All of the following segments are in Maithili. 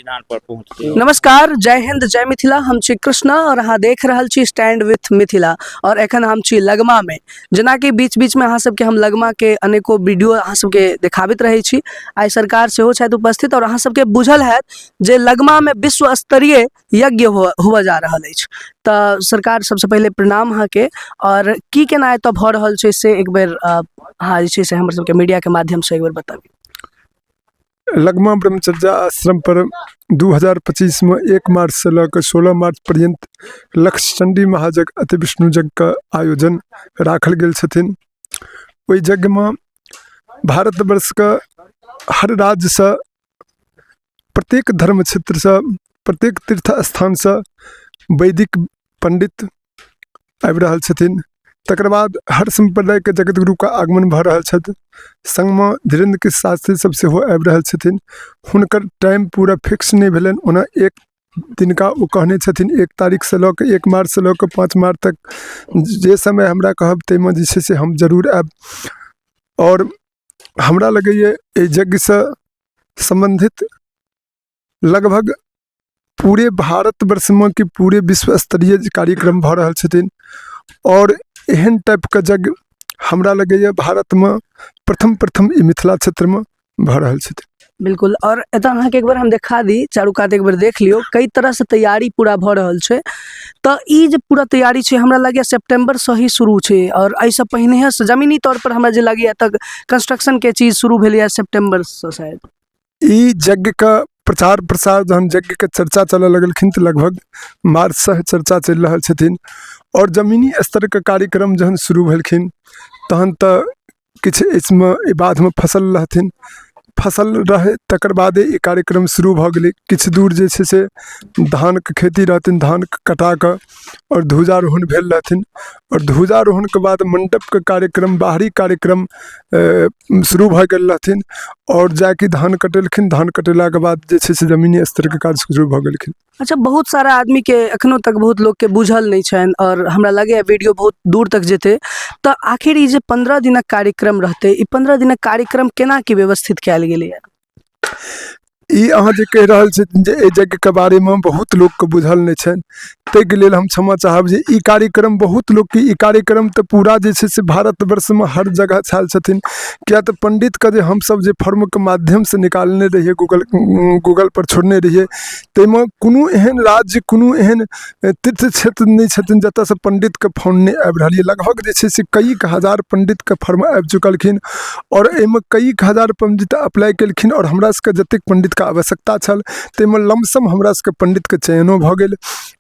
विधान पर पहुँचतै। नमस्कार, जय हिंद, जय मिथिला। हम छी कृष्णा और अहाँ देख रहल छी स्टैंड विथ मिथिला और एखन हम छी लगमा में। जेनाकि बीच बीच में अहाँ सबके हम लगमा के अनेको वीडियो अहाँ सबके देखाबैत रहै छी। आइ सरकार सेहो छथि उपस्थित और अहाँ सबके बुझल हैत जे लगमा में विश्व स्तरीय यज्ञ हुअ जा रहल अछि। तऽ सरकार सबसँ पहिले प्रणाम अहाँके, और की केना एतऽ भऽ रहल छै से एक बेर अहाँ जे छै से हमर सबके मीडिया के माध्यम से एक बेर बताबी। लगमा ब्रह्मचर्या आश्रम पर 2025 में 1 मार्च से लऽ कऽ 16 मार्च पर्यंत लक्षचंडी महायज्ञ अति विष्णु यज्ञ के आयोजन राखल गेल छथिन। ओहि यज्ञमे भारतवर्षके हर राज्यसँ, प्रत्येक धर्म क्षेत्रसँ, प्रत्येक तीर्थ स्थानसँ वैदिक पण्डित आबि रहल छथिन। तकर बाद हर सम्प्रदायके जगतगुरुके आगमन भऽ रहल छथि। सङ्गमे धीरेन्द्र कृष्ण शास्त्री सब सेहो आबि रहल छथिन। हुनकर टाइम पूरा फिक्स नहि भेलनि। ओना एक दिनका ओ कहने छथिन, 1 तारीखसँ लऽ कऽ 1 मार्चसँ लऽ कऽ 5 मार्च तक जे समय हमरा कहब ताहिमे जे छै से हम जरूर आयब। आओर हमरा लगैए एहि यज्ञसँ सम्बन्धित लगभग पूरे भारतवर्षमे कि पूरे विश्व स्तरीय जे कार्यक्रम भऽ रहल छथिन, आओर एहन टाइपके यज्ञ हमरा लगैए भारतमे प्रथम प्रथम ई मिथिला क्षेत्रमे भऽ रहल छथिन। बिल्कुल, और एतऽ अहाँके एक बेर हम देखा दी, चारू कात एक बेर देख लियौ कई तरह से तैयारी पूरा भऽ रहल छै। तऽ ई जे पूरा तैयारी छै हमरा लगैए सेप्टेम्बरसँ ही शुरू छै, और एहिसँ पहिनेहेसँ जमीनी तौर पर हमरा जे लगैए एतऽ कंस्ट्रक्शनके चीज शुरू भेलैए सेप्टेम्बरसँ शायद। ई यज्ञके प्रचार प्रसार जहन यज्ञके चर्चा चलऽ लगलखिन तऽ लगभग मार्चसँ चर्चा चलि रहल छथिन, आओर जमीनी स्तरके कार्यक्रम जहन शुरू भेलखिन तहन तऽ किछु इसमे एहि बाधमे फसल रहथिन, फसल रहै तकर बादे ई कार्यक्रम शुरू भऽ गेलै। किछु दूर जे छै से धानके खेती रहथिन, धानके कटाकऽ आओर ध्वजारोहण भेल रहथिन, आओर ध्वजारोहणके बाद मण्डपके कार्यक्रम, बाहरी कार्यक्रम शुरू भऽ गेल रहथिन, आओर जाकऽ धान कटेलखिन। धान कटेलाके बाद जे छै से जमीनी स्तरके काज शुरू भऽ गेलखिन। अच्छा, बहुत सारा आदमीके एखनो तक बहुत लोकके बुझल नहि छनि, आओर हमरा लगैए वीडियो बहुत दूर तक जेतै। तऽ आखिर ई जे 15 दिनक कार्यक्रम रहतै, ई 15 दिनक कार्यक्रम केना की व्यवस्थित कयल गेलैए? ई अहाँ जे कहि रहल छी जे एहि यज्ञके बारेमे बहुत लोकके बुझल नहि छनि, ताहिके लेल हम क्षमा चाहब जे ई कार्यक्रम बहुत लोकके, ई कार्यक्रम तऽ पूरा जे छै से भारतवर्षमे हर जगह छायल छथिन। किए तऽ पण्डितके जे हमसभ जे फॉर्मके माध्यमसँ निकालने रहियै, गूगलपर छोड़ने रहियै, ताहिमे कोनो एहन राज्य, कोनो एहन तीर्थ क्षेत्र नहि छथिन जतऽसँ पण्डितके फोन नहि आबि रहल यऽ। लगभग जे छै से कई हजार पण्डितके फॉर्म आबि चुकलखिन, आओर एहिमे कई हजार पण्डित अप्लाइ केलखिन, आओर हमरा सबके जतेक पण्डितके आवश्यकता छल ताहिमे लमसम हमरा सबके पण्डितके चयनो भऽ गेल।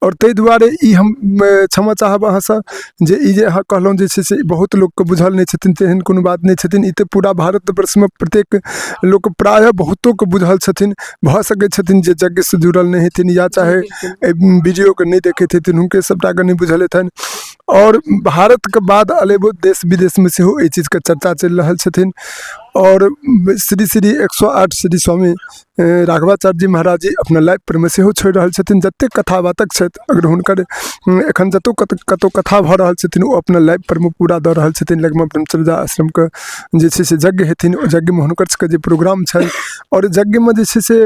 आओर ताहि दुआरे ई हम क्षमा चाहब अहाँसँ जे ई जे अहाँ कहलहुँ जे छै से बहुत लोकके बुझल नहि छथिन, तेहन कोनो बात नहि छथिन। ई तऽ पूरा भारतवर्षमे प्रत्येक लोक प्रायः बहुतोके बुझल छथिन। भऽ सकै छथिन जे यज्ञसँ जुड़ल नहि हेथिन या चाहे एहि वीडियोके नहि देखैत हेथिन, हुनके सभटाके नहि बुझल हेतनि। आओर भारतके बाद अलेबो देश विदेशमे सेहो एहि चीजके चर्चा चलि रहल छथिन। आओर श्री श्री 108 श्री स्वामी राघवाचार्य जी महाराज जी अपना लाइव परमे सेहो छोड़ि रहल छथिन। जतेक कथावाचक छथि, अगर हुनकर एखन जतौ कतौ कथा भऽ रहल छथिन, ओ अपना लाइव परमे पूरा दऽ रहल छथिन। लगमे ब्रह्मचर्या आश्रमके जे छै से यज्ञ हेथिन, ओ यज्ञमे हुनकर सबके जे प्रोग्राम छनि, आओर यज्ञमे जे छै से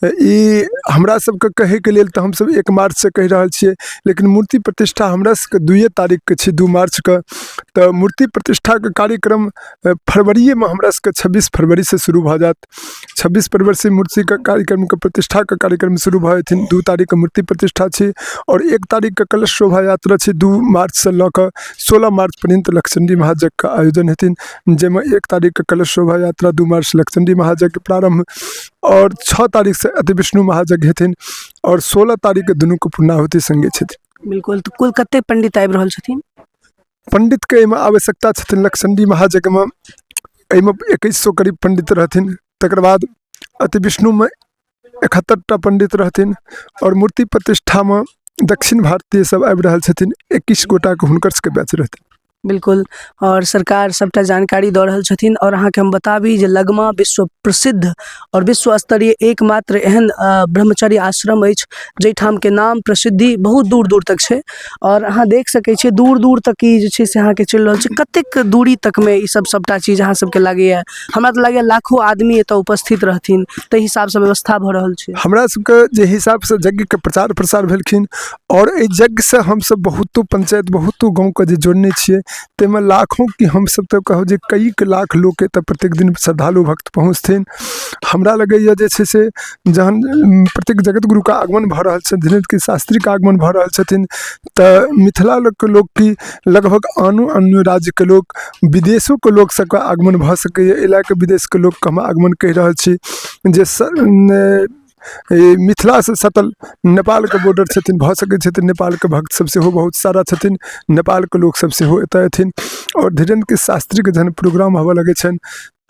ई हमरा सबके कहैके लेल तऽ हमसब 1 मार्चसँ कहि रहल छियै, लेकिन मूर्ति प्रतिष्ठा हमरा सबके 2 तारीखके छै, 2 मार्चके। तऽ मूर्ति प्रतिष्ठाके कार्यक्रम फरवरिएमे हमरा सबके 26 फरवरीसँ शुरू भऽ जायत। 26 फरवरीसँ मूर्तिके कार्यक्रमके प्रतिष्ठाके कार्यक्रम शुरू भऽ जेथिन। 2 तारीखके मूर्ति प्रतिष्ठा छै, आओर 1 तारीखके कलश शोभा यात्रा छै। 2 मार्चसँ लऽ कऽ 16 मार्च पर्यन्त लक्षचण्डी महायज्ञके आयोजन हेथिन, जाहिमे 1 तारीखके कलश शोभा यात्रा, 2 मार्च लक्षचण्डी महायज्ञ प्रारम्भ, आओर 6 तारीखसँ अति विष्णु महायज्ञ हेथिन, आओर 16 तारीखके दुनूके पूर्णाहुति सङ्गे छथिन। बिल्कुल, तऽ कुल कते पण्डित आबि रहल छथिन? पण्डितके एहिमे आवश्यकता छथिन। लक्षचण्डी महायज्ञमे एहिमे 2100 करीब पण्डित रहथिन। तकर बाद अति विष्णुमे 71टा पण्डित रहथिन, आओर मूर्ति प्रतिष्ठामे दक्षिण भारतीय सब आबि रहल छथिन, 21 गोटाके हुनकर सबके बैच रहथिन। बिल्कुल। आओर सरकार सभटा जानकारी दऽ रहल छथिन। आओर अहाँके हम बताबी जे लगमा विश्व प्रसिद्ध आओर विश्व स्तरीय एकमात्र एहन ब्रह्मचर्य आश्रम अछि जाहिठामके नाम प्रसिद्धि बहुत दूर दूर तक छै। आओर अहाँ देख सकै छियै दूर दूर तक ई जे छै से अहाँके चलि रहल छै। कतेक दूरी तकमे ई सब सभटा चीज अहाँ सबके लागैए? हमरा तऽ लागैए लाखो आदमी एतऽ उपस्थित रहथिन, ताहि हिसाबसँ व्यवस्था भऽ रहल छै। हमरा सबके जे हिसाबसँ यज्ञके प्रचार प्रसार भेलखिन आओर एहि यज्ञसँ हमसब बहुतो पंचायत बहुतो गाँवके जे जोड़ने छियै, ताहिमे लाखों की हमसब तऽ कहब जे कई लाख लोक एतऽ प्रत्येक दिन श्रद्धालु भक्त पहुँचथिन। हमरा लगैए जे छै से जहन प्रत्येक जगत गुरुके आगमन भऽ रहल छनि, धीरेन्द्र शास्त्रीके आगमन भऽ रहल छथिन, तऽ मिथिलाके लोक की लगभग आनो अन्य राज्यके लोक, विदेशोके लोक सबके आगमन भऽ सकैए। एहि लए कऽ विदेशके लोकके हम आगमन कहि रहल छी जे मिथिलासँ सटल नेपालके बॉर्डर छथिन, भऽ सकै छथिन नेपालके भक्त सब सेहो बहुत सारा छथिन, नेपालके लोक सब सेहो एतऽ अयथिन। आओर धीरेन्द्र शास्त्रीके जहन प्रोग्राम होबऽ लगै छनि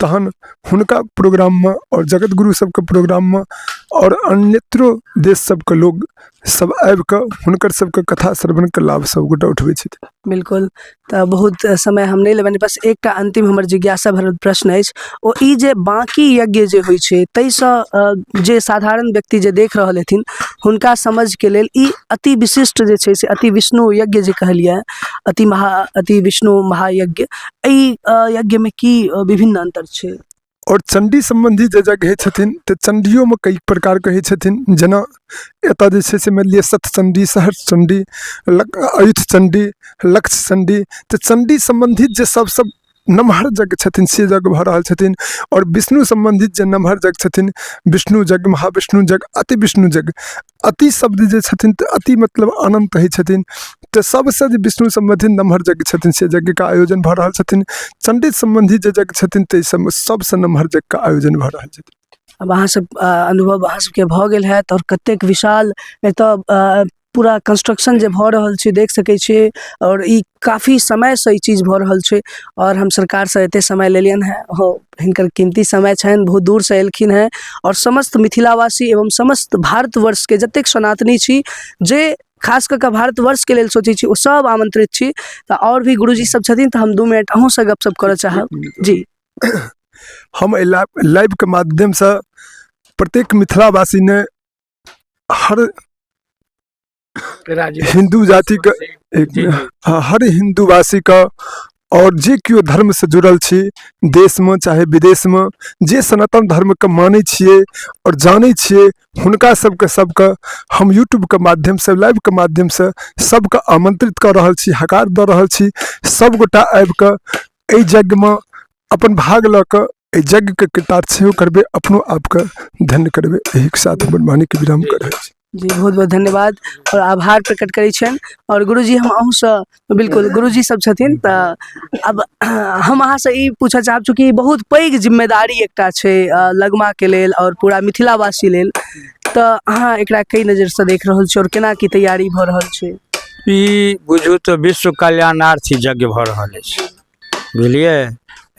तहन हुनका प्रोग्राममे आओर जगत गुरु सबके प्रोग्राममे आओर अन्यत्रो देश सबके लोक सब आबिकऽ हुनकर सबके कथा श्रवणके लाभ सब गोटा उठबै छथिन। बिल्कुल। तऽ बहुत समय हम नहि लेबनि, बस एकटा अन्तिम हमर जिज्ञासा भरल प्रश्न अछि, ओ ई जे बाँकी यज्ञ जे होइ छै ताहिसँ जे साधारण व्यक्ति जे देख रहल हेथिन हुनका समझके लेल ई अति विशिष्ट जे छै से अति विष्णु यज्ञ जे कहलियै, अति महा अति विष्णु महायज्ञ, एहि यज्ञमे की विभिन्न अन्तर छै? आओर चण्डी सम्बन्धी जे यज्ञ होइ छथिन तऽ चण्डियोमे कई प्रकारके होइ छथिन। जेना एतऽ जे छै से मानि लिअ सतचण्डी, सहस्रचण्डी, अयुत चण्डी, लक्ष्य चण्डी, तऽ चण्डी सम्बन्धित जे सबसँ नमहर यज्ञ छथिन से यज्ञ भऽ रहल छथिन। आओर विष्णु सम्बन्धित जे नमहर यज्ञ छथिन, विष्णु यज्ञ, महाविष्णु यज्ञ, अति विष्णु यज्ञ, अति शब्द जे छथिन तऽ अति मतलब अनन्त होइ छथिन, तऽ सबसँ जे विष्णु सम्बन्धित नमहर यज्ञ छथिन से यज्ञके आयोजन भऽ रहल छथिन। चण्डी सम्बन्धी जे यज्ञ छथिन ताहि सबमे सबसँ नमहर यज्ञके आयोजन भऽ रहल छथिन। आब अहाँ सब अनुभव अहाँ सबके भऽ गेल हैत आओर कतेक विशाल एतऽ पूरा कंस्ट्रक्शन जे भऽ रहल छै देख सकै छियै, आओर ई काफी समयसँ ई चीज भऽ रहल छै। आओर हम सरकारसँ एते समय लेलियनि हेँ, हो हिनकर कीमती समय छनि, बहुत दूरसँ एलखिन हेँ। आओर समस्त मिथिलावासी एवं समस्त भारतवर्षके जतेक सनातनी छी, जे खास कऽ कऽ भारतवर्षके लेल सोचै छी, ओ सब आमन्त्रित छी। तऽ आओर भी गुरुजी सब छथिन, तऽ हम 2 मिनट अहूँसँ गपशप करऽ चाहब। जी। हम एहि लाइवके माध्यमसँ प्रत्येक मिथिलावासी ने हर हिन्दू जातिके एक, हाँ, हर हिन्दूवासीके आओर जे केओ धर्मसँ जुड़ल छी देशमे चाहे विदेशमे, जे सनातन धर्मके मानै छियै आओर जानै छियै, हुनका सबके सबके हम यूट्यूबके माध्यमसँ लाइवके माध्यमसँ सबके आमन्त्रित कऽ रहल छी, हकार दऽ रहल छी। सबगोटा आबिकऽ एहि यज्ञमे अपन भाग लऽ कऽ एहि यज्ञके कृतार्थ सेहो करबै, अपनो आपके धन्य करबै। एहिके साथ हमर वाणीके विराम कऽ रहल छी। जी, बहुत बहुत धन्यवाद आओर आभार प्रकट करै छियनि। आओर गुरुजी हम अहूँसँ, बिल्कुल गुरुजी सब छथिन, तऽ आब हम अहाँसँ ई पूछऽ चाहब, चूँकि बहुत पैघ जिम्मेदारी एकटा छै लगमाके लेल आओर पूरा मिथिलावासी लेल, तऽ अहाँ एकरा कई नजरिसँ देख रहल छी आओर केना की तैयारी भऽ रहल छै? ई बुझू तऽ विश्व कल्याणार्थी यज्ञ भऽ रहल अछि, बुझलियै।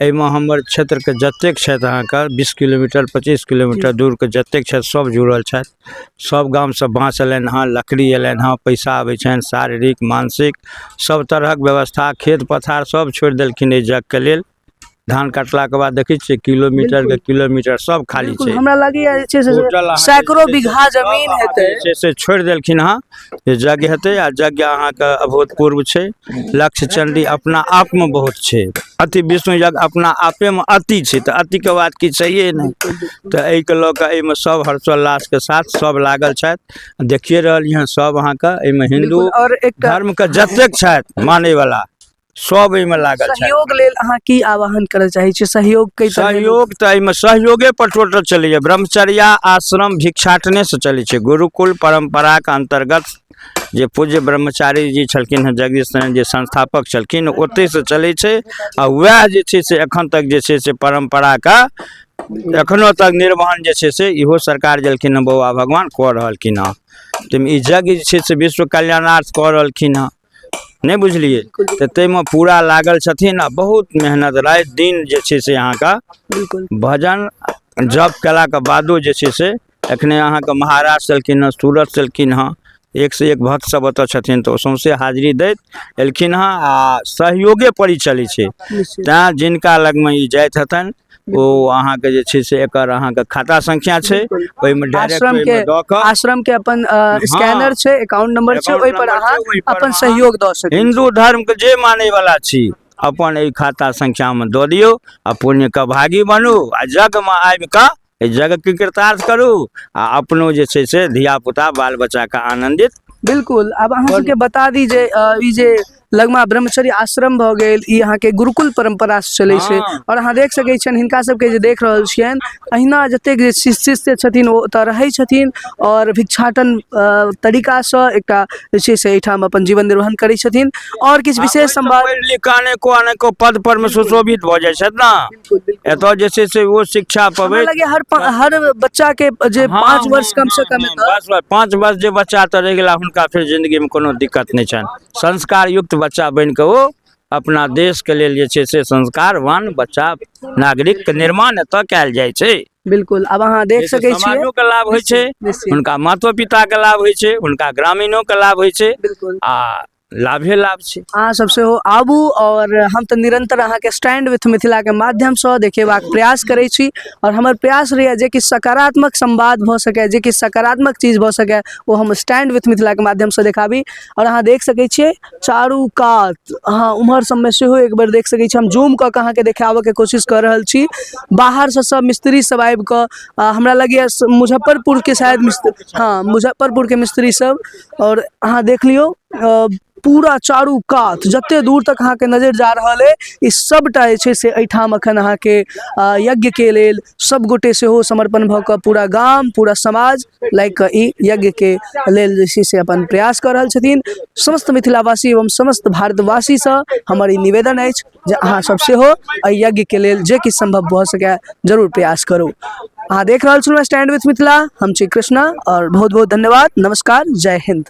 एहिमे हमर क्षेत्रके जतेक छथि अहाँके 20 किलोमीटर 25 किलोमीटर दूरके जतेक छथि सब जुड़ल छथि। सब गामसँ बाँस अयलनि हँ, लकड़ी अयलनि हँ, पैसा अबै छनि, शारीरिक मानसिक सब तरहक व्यवस्था, खेत पथार सब छोड़ि देलखिन एहि यज्ञके लेल। धान काटलाके बाद देखै छियै किलोमीटरके किलोमीटर सब खाली छै। हमरा लगैया जे छै से सैकड़ों बीघा जमीन हेतै से छोड़ि देलखिन हँ जे यज्ञ हेतै। आ यज्ञ अहाँके अभूतपूर्व छै। लक्ष्य चण्डी अपना आपमे बहुत छै, अति विष्णु यज्ञ अपना आपेमे अति छै, तऽ अतिके बाद किछु छैहे नहि। तऽ एहिके लऽ कऽ एहिमे सब हर्षोल्लासके साथ सब लागल छथि, देखिए रहलियै हँ सब अहाँके एहिमे हिन्दू धर्मके जतेक छथि मानैवला सब एहिमे लागल छथि। सहयोग लेल अहाँ की आह्वान करऽ चाहै छियै? सहयोग कै तरहे? सहयोग तऽ एहिमे सहयोगे पर टोटल चलैए। ब्रह्मचर्या आश्रम भिक्षाटने से चलै छै। गुरुकुल परम्पराके अन्तर्गत जे पूज्य ब्रह्मचारी जी छलखिन हँ, जगदीश नारायण जे संस्थापक छलखिन, ओतहिसँ चलै छै। आ वएह जे छै से एखन तक जे छै से परम्पराके एखनो तक निर्वहन जे छै से इहो सरकार देलखिन हँ, बौआ भगवान कऽ रहलखिन हँ। ताहिमे ई यज्ञ जे छै से विश्व कल्याणार्थ कऽ रहलखिन हँ, नहि बुझलियै। तऽ ताहिमे पूरा लागल छथिन आ बहुत मेहनत राति दिन जे छै से अहाँके भजन जप कयलाके बादो जे छै से एखने अहाँके महाराष्ट्र एलखिन हँ, सूरत एलखिन हँ, एकसँ एक भक्त सब ओतऽ छथिन, तऽ ओ सौँसे हाजिरी दैत एलखिन हँ आ सहयोगे पर ई चलै छै। तैँ जिनका लगमे ई जाइत हेतनि ओ अहाँके जे छै से एकर अहाँके खाता संख्या छै, ओहिमे डायरेक्ट आश्रम के ओहिमे दऽ कऽ आश्रम के अपन स्कैनर छै, अकाउंट नंबर छै, अकाउंट ओहि पर नंबर अहाँ छै, ओहि पर अपन अहाँ सहयोग दऽ सकै छी। हिन्दू धर्मके जे मानैवला छी अपन एहि खाता संख्यामे दऽ दियौ आ पुण्यके भागी बनू आ यज्ञमे आबि कऽ एहि यज्ञके कृतार्थ करू आ अपनो जे छै से धियापुता बाल बच्चाके आनन्दित। बिल्कुल। आब अहाँ सबके बता दी जे ई जे लगमा ब्रह्मचर्य आश्रम भऽ गेल, ई अहाँके गुरुकुल परम्परासँ चलै छै। आओर अहाँ देख सकै छियनि हिनका सबके जे देख रहल छियनि, अहिना जतेक जे शिष्य छथिन ओ ओतऽ रहै छथिन आओर भिक्षाटन तरीकासँ एकटा जे छै से एहिठाम अपन जीवन निर्वहन करै छथिन। आओर किछु विशेष संवाद पढ़ि लिख कऽ अनेको अनेको पद पर मे सुशोभित भऽ जाइ छथि ने। बिल्कुल बिल्कुल। एतऽ जे छै से ओ शिक्षा हमरा पबैत लगैए हर बच्चा के जे 5 वर्ष कम से कम एतऽ बस बस 5 वर्ष जे बच्चा तऽ रहि गेला, हुनका फेर जिंदगी मे कोनो दिक्कत नहि छनि। संस्कार युक्त बच्चा बनि कऽ ओ अपना देशके लेल जे छै से संस्कारवान बच्चा नागरिकके निर्माण एतऽ कयल जाइ छै। बिल्कुल। आब अहाँ देख जाहिसँ सकै छियै समाजोके लाभ होइ छै, हुनका मातो पिताके लाभ होइ छै, हुनका ग्रामीणोके लाभ होइ छै। बिल्कुल। आ लाभे लाभ छै। अहाँ सब सेहो आबू और हम तऽ निरंतर अहाँके स्टैंड विथ मिथिलाके माध्यमसँ देखेबाक प्रयास करै छी और हमर प्रयास रहैए जे कि सकारात्मक संवाद भऽ सकै, जे कि सकारात्मक चीज भऽ सकै, ओ हम स्टैंड विथ मिथिलाके माध्यमसँ देखाबी। और अहाँ देख सकै छियै चारू कात, अहाँ उम्हर सबमे सेहो एक बेर देख सकै छी। हम जूम कऽ कऽ अहाँके देखाबऽके कोशिश कऽ रहल छी। बाहरसँ सब मिस्त्री सब आबि कऽ, हमरा लगैए मुजफ्फरपुरके शायद मिस्त्री, हँ मुजफ्फरपुरके मिस्त्री सब। आओर अहाँ देख लियौ पूरा चारू कात जते दूर तक अहाँके नजरि जा रहल अइ, ई सबटा जे छै से एहिठाम एखन अहाँके यज्ञके लेल सब गोटे सेहो समर्पण भऽ कऽ पूरा गाम पूरा समाज लागि कऽ ई यज्ञके लेल जे छै से अपन प्रयास कऽ रहल छथिन। समस्त मिथिलावासी एवं समस्त भारतवासीसँ हमर ई निवेदन अछि जे अहाँ सब सेहो एहि यज्ञके लेल जे किछु सम्भव भऽ सकए जरूर प्रयास करू। अहाँ देख रहल छलहुँ स्टैंड विथ मिथिला, हम छी कृष्णा और बहुत बहुत धन्यवाद। नमस्कार, जय हिंद।